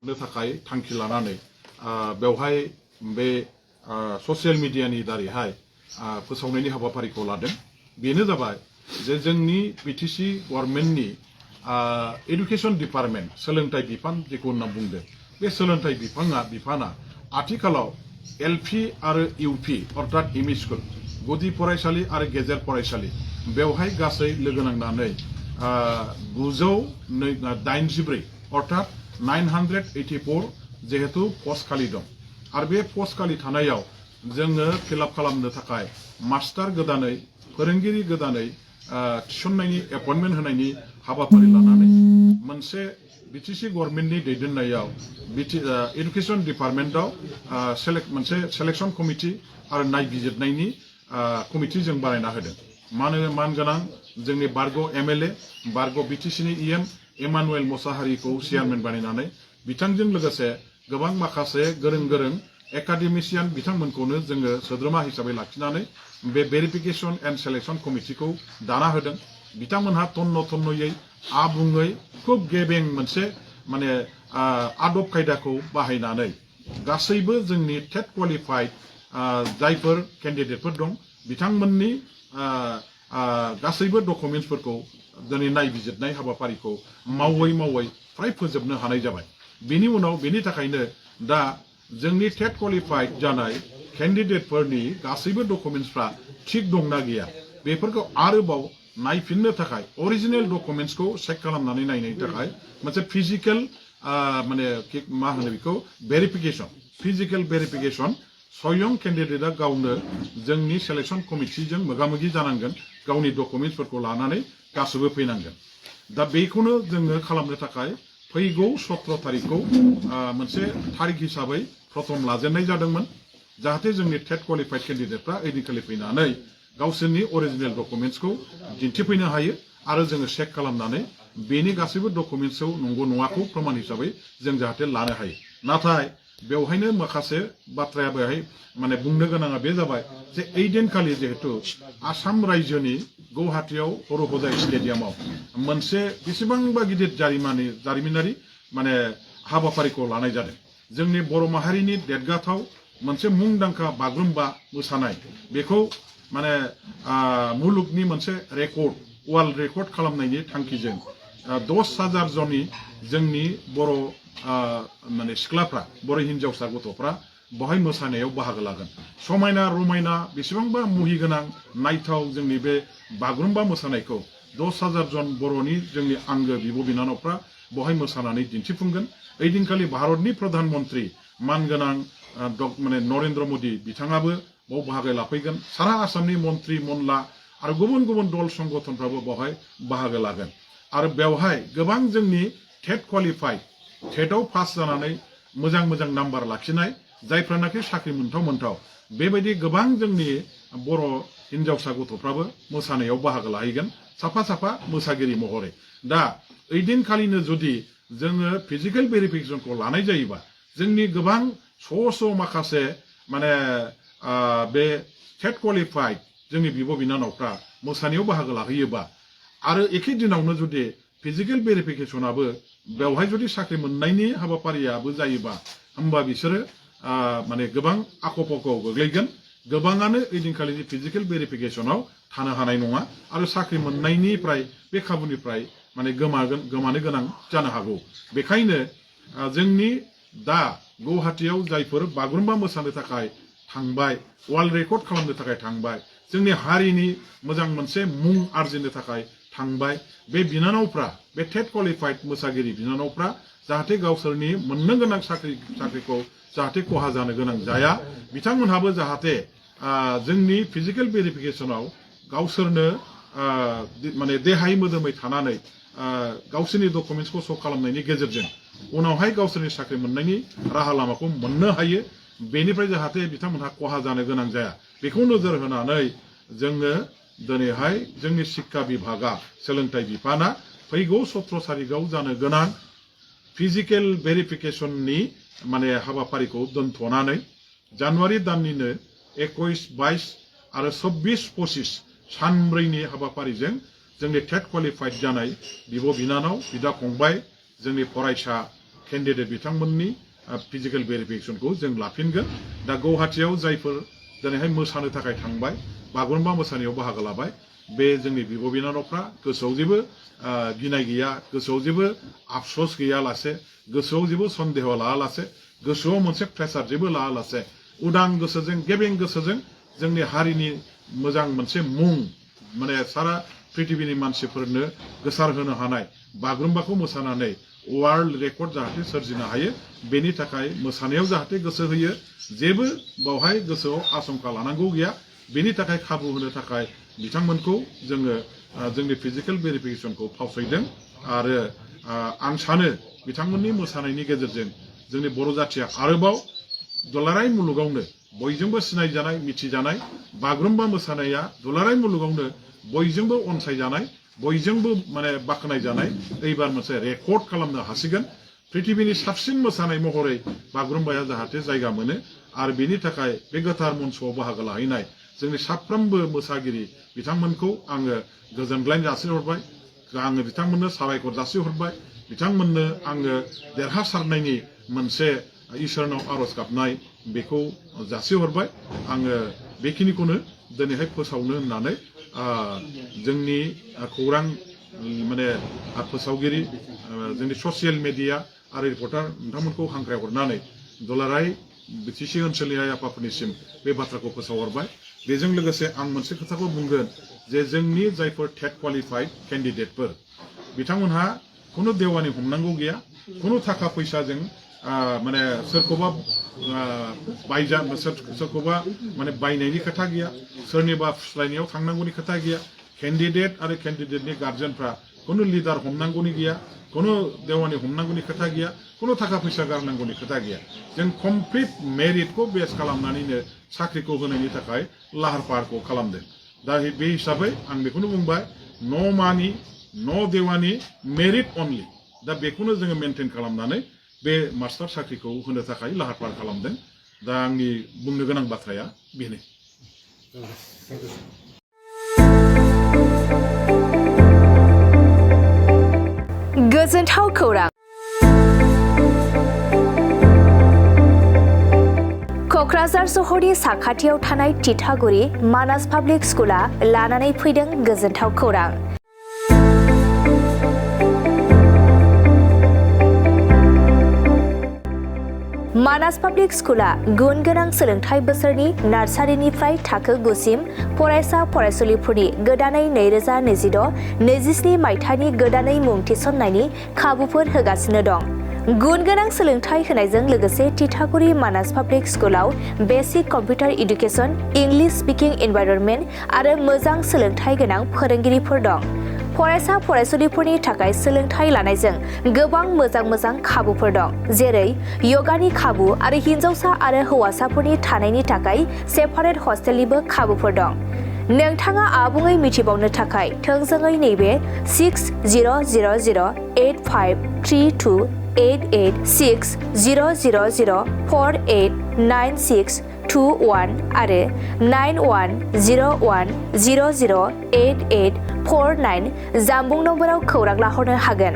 नो थाखाय थांखि लानानै बेवहाय बे ससियेल मिडियानि दारैहाय फोसावनायनि हाबाफारिखौ लादों। बेनो जाबाय जे जोंनि बिटिसि गभर्नमेन्टनि एडुकेशन डिपार्टमेन्ट सोलोंथाइ बिफान जेखौ होनना बुंदों बे सोलोंथाइ बिफाना आथिखालाव एलपि आरो इउपि अर्थात एमइ स्कुल गुदि फरायसालि आरो गेजेर फरायसालि बेवहाय गासै लोगो नांनानै 983 अर्थात 984 जेहेतु पस्ट खालि दं आरो बे पस्ट खालि थानायाव जोङो फिलआप खालामनो थाखाय मास्टार गोदानै फोरोंगिरि गोदानै थिसननायनि एपइन्टमेन्ट होनायनि हाबाफारि लानानै मोनसे बिटिसि गभर्नमेन्टनि दैदेननायाव एडुकेशन डिपार्टमेन्टआव मोनसे सेलेक्शन कमिटि आरो नायबिजिरनायनि कमिटि जों बानायना होदों। मानगोनां जोंनि बारग एमएलए बारग बिटिसिनि इएम इमानुएल मोसाहारिखौ चेयारमेन बानायनानै बिथांजों लोगोसे गोबां माखासे गोरों एकाडेमिशियान बिथांमोनखौनो जोङो सोद्रोमा हिसाबै लाखिनानै बे भेरिफिकेशन एन्ड सेलेक्शन कमिटिखौ दाना होदों। बिथांमोनहा तन्न'यै आबुङै खुब गेबें मोनसे माने आदब खायदाखौ बाहायनानै गासैबो जोंनि टेट क्वालिफाइड जायफोर केन्डिडेटफोर दं बिथांमोननि गासैबो डकुमेन्ट्सफोरखौ दिनै नायबिजिरनाय हाबाफारिखौ मावै फ्राय फोजोबनो हानाय जाबाय। बेनि उनाव बेनि थाखायनो दा जोंनि टेट क्वालिफाइड जानाय केन्डिडेटफोरनि गासैबो डकुमेन्ट्सफ्रा थिग दंना गैया बेफोरखौ आरोबाव नायफिननो थाखाय अरिजिनेल डकुमेन्ट्सखौ चेक खालामनानै नायनायनि थाखाय मोनसे फिजिकेल माने मा होनो बेखौ फिजिकेल भेरिफिकेशन स्वयं केन्डिडेटआ गावनो जोंनि सेलेक्शन कमिटिजों मोगा-मोगि जानांगोन गावनि डकुमेन्ट्सफोरखौ लानानै गासैबो फैनांगोन। दा बेखौनो जोङो खालामनो थाखाय फैगौ 17 तारिखखौ मोनसे तारिख हिसाबै प्रथम लाजेननाय जादोंमोन जाहाथे जोंनि टेट क्वालिफाइड केन्डिडेटफ्रा ओइदिनखालि फैनानै गावसोरनि अरिजिनेल डकुमेन्ट्सखौ दिन्थिफैनो हायो आरो जोङो चेक खालामनानै बेनि गासैबो डकुमेन्ट्सखौ नंगौ नङाखौ प्रमाण हिसाबै जों जाहाथे लानो हायो। नाथाय बेवहायनो माखासे बाथ्राया बेवहाय माने बुंनो गोनाङा बे जाबाय जे ओइदिनखालि जिहेतु आसाम रायजोनि गुवाहाटीयाव हर'हजाय स्टेडियामाव मोनसे बेसेबांबा गिदिर जारिमिनारि माने हाबाफारिखौ लानाय जादों। जोंनि बर' माहारिनि देरगाथाव मोनसे मुंदांखा बागुरुम्बा मोसानाय बेखौ माने मुलुगनि मोनसे रेकर्ड वर्ल्ड रेकर्ड खालामनायनि थांखिजों 10,000 जननि जोंनि बर' माने सिख्लाफ्रा बर' हिन्जावसा गथ'फ्रा बहाय मोसानायाव बाहागो लागोन। समायना रमायना बेसेबांबा मुहिगोनां नायथाव जोंनि बे बागुरुम्बा मोसानायखौ 10,000 जन बर'नि जोंनि आंगो बिब' बिनानावफ्रा बहाय मोसानानै दिन्थिफुंगोन। ओइदिनखालि भारतनि प्रधान मन्त्रि मानगोनां माने नरेन्द्र मोदी बिथाङाबो बाव बाहागो लाफैगोन। सारा आसामनि मन्त्रि मनला आरो गुबुन दल संगठनफ्राबो बहाय बाहागो लागोन आरो बेवहाय गोबां जोंनि टेट क्वालिफाइड टेटआव पास जानानै मोजां नाम्बार लाखिनाय जायफ्रानाखि साख्रि मोनथाव बेबायदि गोबां जोंनि बर' हिन्जावसा गथ'फ्राबो मोसानायाव बाहागो लाहैगोन साफा मोसागिरि महरै। दा ओइदिनखालिनो जुदि जोङो फिजिकेल भेरिफिकेशनखौ लानाय जायोबा जोंनि गोबां माखासे माने बे टेट क्वालिफाइड जोंनि बिब' बिनानावफ्रा मोसानायाव बाहागो लाहैयोबा आरो एखे दिनावनो जुदि फिजिकेल भेरिफिकेशनाबो बेवहाय जुदि साख्रि मोननायनि हाबाफारियाबो जायोबा होमबा बिसोरो माने गोबां आख'-फाख'आव गोग्लैगोन। गोबाङानो ओइदिनखालिनि फिजिकेल भेरिफिकेशनाव थानो हानाय नङा आरो साख्रि मोननायनिफ्राय बे खाबुनिफ्राय माने गोमानो गोनां जानो हागौ। बेखायनो जोंनि दा गुवाहाटीयाव जायफोर बागुरुम्बा मोसानो थाखाय थांबाय वर्ल्ड रेकर्ड खालामनो थाखाय थांबाय जोंनि हारिनि मोजां मोनसे मुं आरजिनो थाखाय थांबाय बे बिनानावफ्रा बे टेट क्वालिफाइड मोसागिरि बिनानावफ्रा जाहाथे गावसोरनि मोननो गोनां साख्रिखौ जाहाथे खहा जानो गोनां जाया बिथांमोनहाबो जाहाथे जोंनि फिजिकेल भेरिफिकेशनाव गावसोरनो माने देहाय मोदोमै थानानै गावसोरनि डकुमेन्ट्सखौ श' खालामनायनि गेजेरजों उनावहाय गावसोरनि साख्रि मोननायनि राहा लामाखौ मोननो हायो बेनिफ्राय जाहाथे बिथांमोनहा खहा जानो गोनां जाया बेखौ नोजोर होनानै जोङो दिनैहाय जोंनि शिक्षा बिभागा सोलोंथाइ बिफाना फैगौ 17 तारिखआव जानो गोनां फिजिकेल भेरिफिकेशननि माने हाबाफारिखौ दोनथ'नानै जानुवारि दाननिनो 21, 22 आरो 24, 25 सानब्रैनि हाबाफारिजों जोंनि टेट क्वालिफाइड जानाय बिब' बिनानाव बिदा फंबाय जोंनि फरायसा केन्डिडेट बिथांमोननि फिजिकेल भेरिफिकेसनखौ जों लाफिनगोन दा गुवाहाटियाव जायफोर दिनैहाय मोसानो थाखाय थांबाय बागुरुम्बा मोसानायाव बाहागो लाबाय बे जोंनि बिब' बिनानावफ्रा गोसोआव जेबो गिनाय गैया गोसोआव जेबो आफसोस गैयालासे गोसोआव जेबो सन्देह लायालासे गोसोआव मोनसे प्रेसार जेबो लायालासे उदां गोसोजों गेबें गोसोजों जोंनि हारिनि मोजां मोनसे मुं माने सारा पृथिबीनि मानसिफोरनो गोसार होनो हानाय बागुरुम्बाखौ मोसानानै वर्ल्ड रेकर्ड जाहाथे सोरजिनो हायो बेनि थाखाय मोसानायाव जाहाथे गोसो होयो जेबो बावहाय गोसोआव आशंका लानांगौ गैया बेनि थाखाय खाबु होनो थाखाय बिथांमोनखौ जोङो जोंनि फिजिकेल भेरिफिकेसनखौ फावसयदों आरो आं सानो बिथांमोननि मोसानायनि गेजेरजों जोंनि बर' जाथिया आरोबाव दुलाराय मुलुगावनो बयजोंबो सिनायजानाय मिथिजानाय बागुरुम्बा मोसानाया दुलाराय मुलुगावनो बयजोंबो अनसायजानाय बयजोंबो माने बाख्नायजानाय एबार मोनसे रेकर्ड खालामनो हासिगोन पृथिबीनि साबसिन मोसानाय महरै बागुरुम्बाया जाहाथे जायगा मोनो आरो बेनि थाखाय बे गोथार मन्चआव बाहागो लाहैनाय जोंनि साफ्रोमबो मोसागिरि बिथांमोनखौ आङो गोजोनग्लाय जासिहरबाय आङो बिथांमोननो साबायखर जासिहरबाय बिथांमोननो आङो देरहासारनायनि मोनसे इसोरनाव आरज गाबनाय बेखौ जासिहरबाय आङो बेखिनिखौनो दिनैहाय फोसावनो होननानै जोंनि खौरां माने फोसावगिरि जोंनि ससियेल मिडिया आरो रिपर्टार नोंथांमोनखौ हांख्रायहरनानै दुलाराय बिटिसि ओनसोलनि आइ आफाफोरनिसिम बे बाथ्राखौ फोसावहरबाय बेजों लोगोसे आं मोनसे खोथाखौ बुंगोन जे जोंनि जायफोर टेट क्वालिफाइड केन्डिडेटफोर बिथांमोनहा खुनु देवानि हमनांगौ गैया खुनु थाखा फैसाजों माने सोरखौबा सोरखौबा माने बायनायनि खोथा गैया सोरनिबा फुस्लायनायाव थांनांगौनि खोथा गैया केन्डिडेट आरो केन्डिडेटनि गार्जेनफ्रा खुनु लिडार हमनांगौनि गैया खुनु देवानि हमनांगौनि खोथा गैया खुनु थाखा फैसा गारनांगौनि खोथा गैया जों कमप्लिट मेरिटखौ बेस खालामनानैनो साख्रिखौ होनायनि थाखाय लाहार फाहारखौ खालामदों दा बे हिसाबै आं बेखौनो बुंबाय नो मानि नो देवानि मेरिट अनलि दा बेखौनो जोङो मेनटेन खालामनानै बे मास्टार साख्रिखौ होनो थाखाय लाहार फाहार खालामदों दा आंनि बुंनो गोनां बाथ्राया बेनो गोजोनथाव खौरां क'क्राझार सहरनि साखाथियाव थानाय तितागुरि मानास पाब्लिक स्कुला लानानै फैदों गोजोनथाव खौरां मानास पाब्लिक स्कुला गुन गोनां सोलोंथाइ बोसोरनि नार्सारिनिफ्राय थाखो 9 सिम फरायसा फरायसुलिफोरनि गोदानै 2026-27 मायथाइनि गोदानै मुं थिसननायनि खाबुफोर होगासिनो दं गुन गोनां सोलोंथाइ होनायजों लोगोसे तितागुरि मानास पाब्लिक स्कुलाव basic computer education English speaking environment आरो मोजां सोलोंथाइ गोनां फोरोंगिरिफोर दं फरायसा फरायसुलिफोरनि थाखाय सोलोंथाइ लानायजों गोबां मोजां खाबुफोर दं जेरै योगानि खाबु आरो हिन्जावसा आरो हौवासाफोरनि थानायनि थाखाय सेपारेट हस्टेलनिबो खाबुफोर दं नोंथाङा आबुङै मिथिबावनो थाखाय थोंजोङै नैबे 600083286000489621 आरो 9101008849 जानबुं नम्बराव खौरां लाहरनो हागोन